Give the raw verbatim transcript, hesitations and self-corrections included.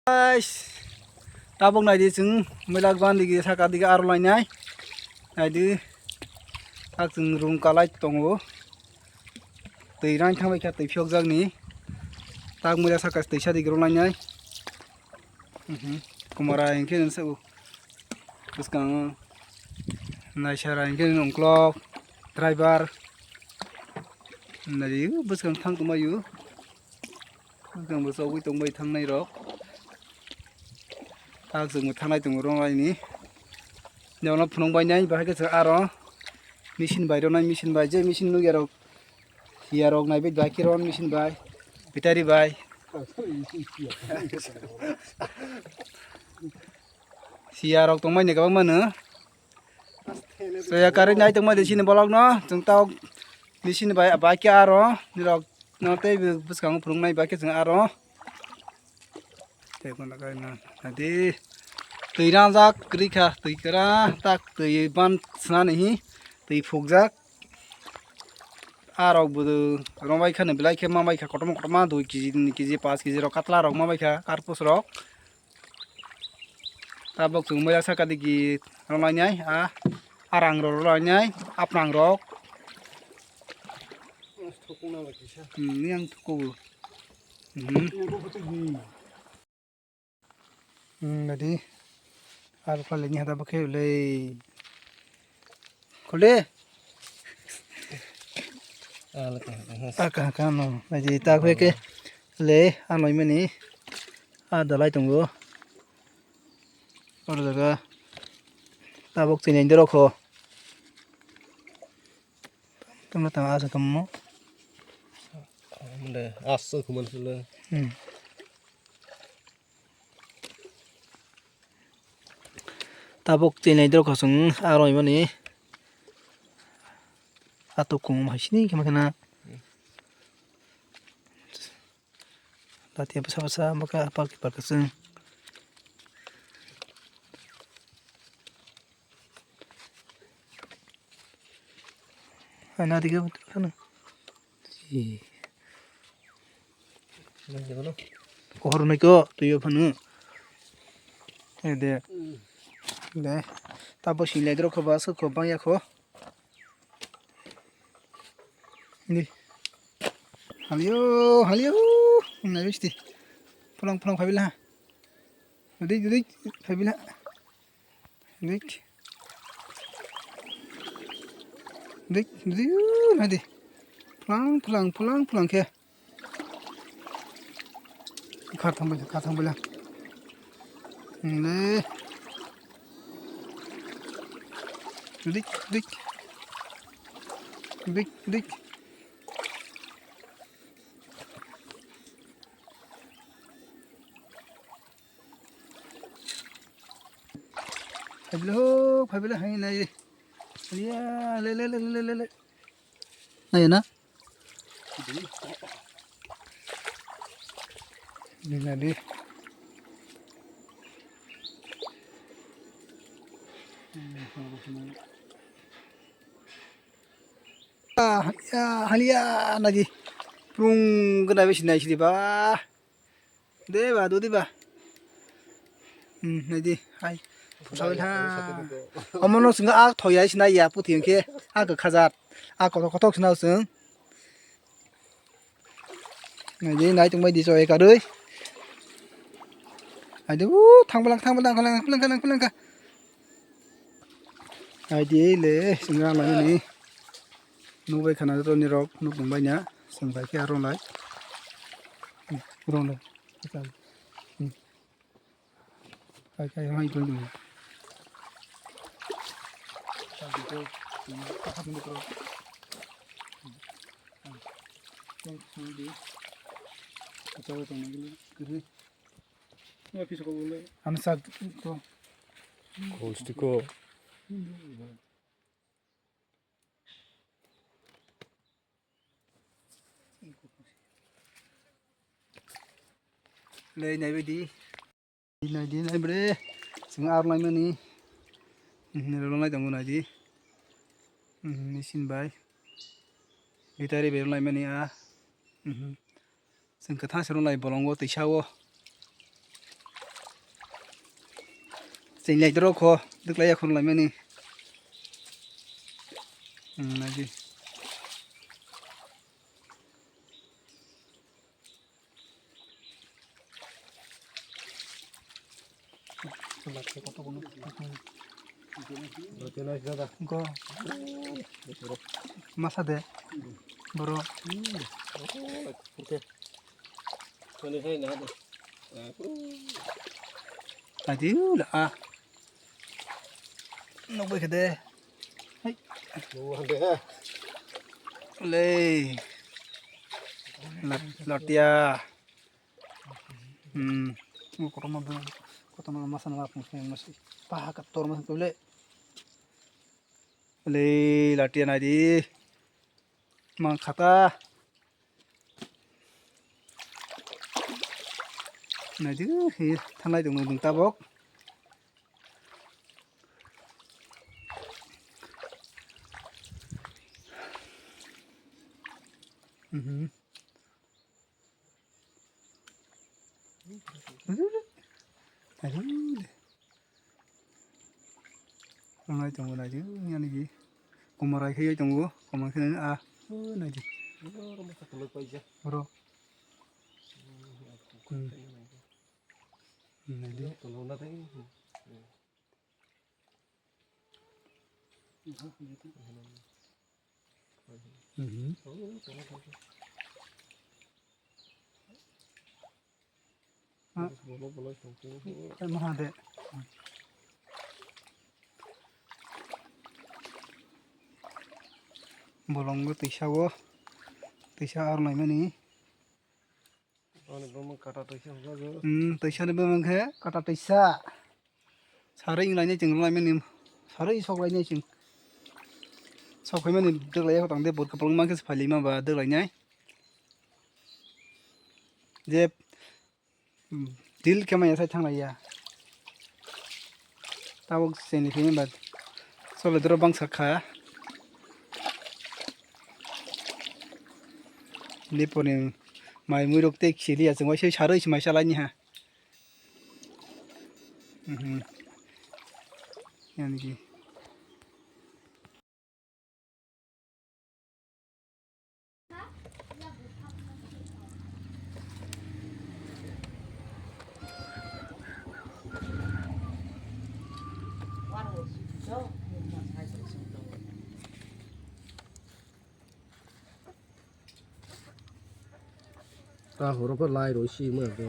Guys, tabuk naidi chwng milak ban digi saka digi aro lainai. Naidi tak chwng rung kalai tongo. Twi rang thangbai kha twi phiyokjakni. Tak milak saka twisa digi rung lainai. Mhm. Kumara hinkhe nang sabo. Bwskango naisara hinkhe nang uklok driver. Naidi bwskang thang tongbaio. Bwskang bo chogwi tongbai thangnai rok. Tak chwngbo thangnai tongo rong laini. Jemon phunuk bainai bahai khe chwng aro machine bai rwnai, machine bai je machine nukya rok, hiya rok naibai bai khe ron machine bai, battery bai. Siya rok tongmani kwbangma no. Soya karwi nai tongmani sini bolok no. Chwng tok ni sini bai, bai khe aro nirok no tei bwskango phunuknai bai khe chwng aro. Tei bono kai na. Adi twi rangjak kwrwi kha, twi kwra tak twi ban swnani hi twi phukjak. Arok bo rombai kha no belai khe ma bai kha kotorma kotorma dui kg, tin kg, paanch kg rok katla rok ma bai kha karpus rok. Tabok chwng maya saka digi rwlainai, a, arang rok rwlainai, apnang rok. Hmm, yang thuku. Hmm. Hmm, jadi. Al khole ni hada bakhe ulei. Khole. Aka, aka, no. Jadi, ta khe ke le, anoi mani. A dalai tongo. Oro jaga tabok chini ndorok ho. Tamo tamo asa tamo. Mande asa kuman sule. Hmm. Tabok chini ndorok ho sung aro mani. Ato kum hai sini kema kana. Lati bwsa bwsa bwkha apar kipar kwchwng. Hai na dige phano. Ji. Kohor nai ko tuyo phano. Ede. De. Tabo sinlai dro kho ba so kho bang ya kho. Di. Halio, halio. Nai bisti. Pulang, pulang, phaibila. Di, di, phaibila. Di. Di, di, nai di. Pulang, pulang, pulang, pulang khe. Kha thang bai, kha thang bai la. Le. Dik, dik. Dik, dik. Phaibila ho, phaibila hai nai. Ya, le, le, le. Nai na. Nina di. Ah, ya, halia nadi. Prung gana besi nai sidi ba. De ba, do di ba. Hmm, nai di. Hai. Sawi ha. Omono singa ak thoya sina ya puthi ke. Ak khajat. Ak kotok kotok sina usung. Nai di, nai tongbai di choi karwi. Nai di, u, thang balang, thang balang, balang, balang, balang, balang. Nai di le, singa nai ni. Nuk bai khana joto ni rok, nuk tong bai na, seng bai khe arong lai. Hmm, rong lai. Hmm. Kai, kai, hai, kai, kai. Ano sa ko. Kostiko. Lei nai bidi. Nai di, nai bre. Sing ar lai mani. Hmm, rolo nai tongo nai di. Hmm, machine bai. Battery bai rolo nai mani a. Hmm. Sing kwthang se rolo nai bolongo tisa o. Cheng lai doro kho, duk lai ya khon lai mani. Hmm, nai di. Go. Masa de. Boro. Tadi udah ah. Nok bai khede. Hai. Nuhande. Le. Lat-, latia. Hmm. Kotorma dun. Kotorma masa na pung se masi. Paha ka tor masa tule. Le latia nai di. Mang khata. Nai di hi thanai dong dong tabok. Mhm. Aduh. Ang nai tongo nai di, yang ni di. Komorai khe tongo, komorai khe nai ah, oh, nai di. Bro. Hmm. Nai di. Mhm. Ah. Maha de. Bolongo twisa o. Twisa ar naimani. Ani bumung kata twisa hwnkha je. Hmm, twisa ni bumung khe kata twisa. Sarwi wng lainai chwng rwlaimani, sarwi sok lainai chwng. Sok phaimani dwk lai ya tang de, bot kwplwng mankhe se phai lima ba dwk lainai. Je, hmm, deal khe manya sai thang lai ya. Tabuk chini phini ba chole doro bangsa kha. Niponi mai muirok tei khiliya chwng waisa sarwi se mai chalaini ha. Mhm. Yan ki. Ta horo pho lai rw si ma do.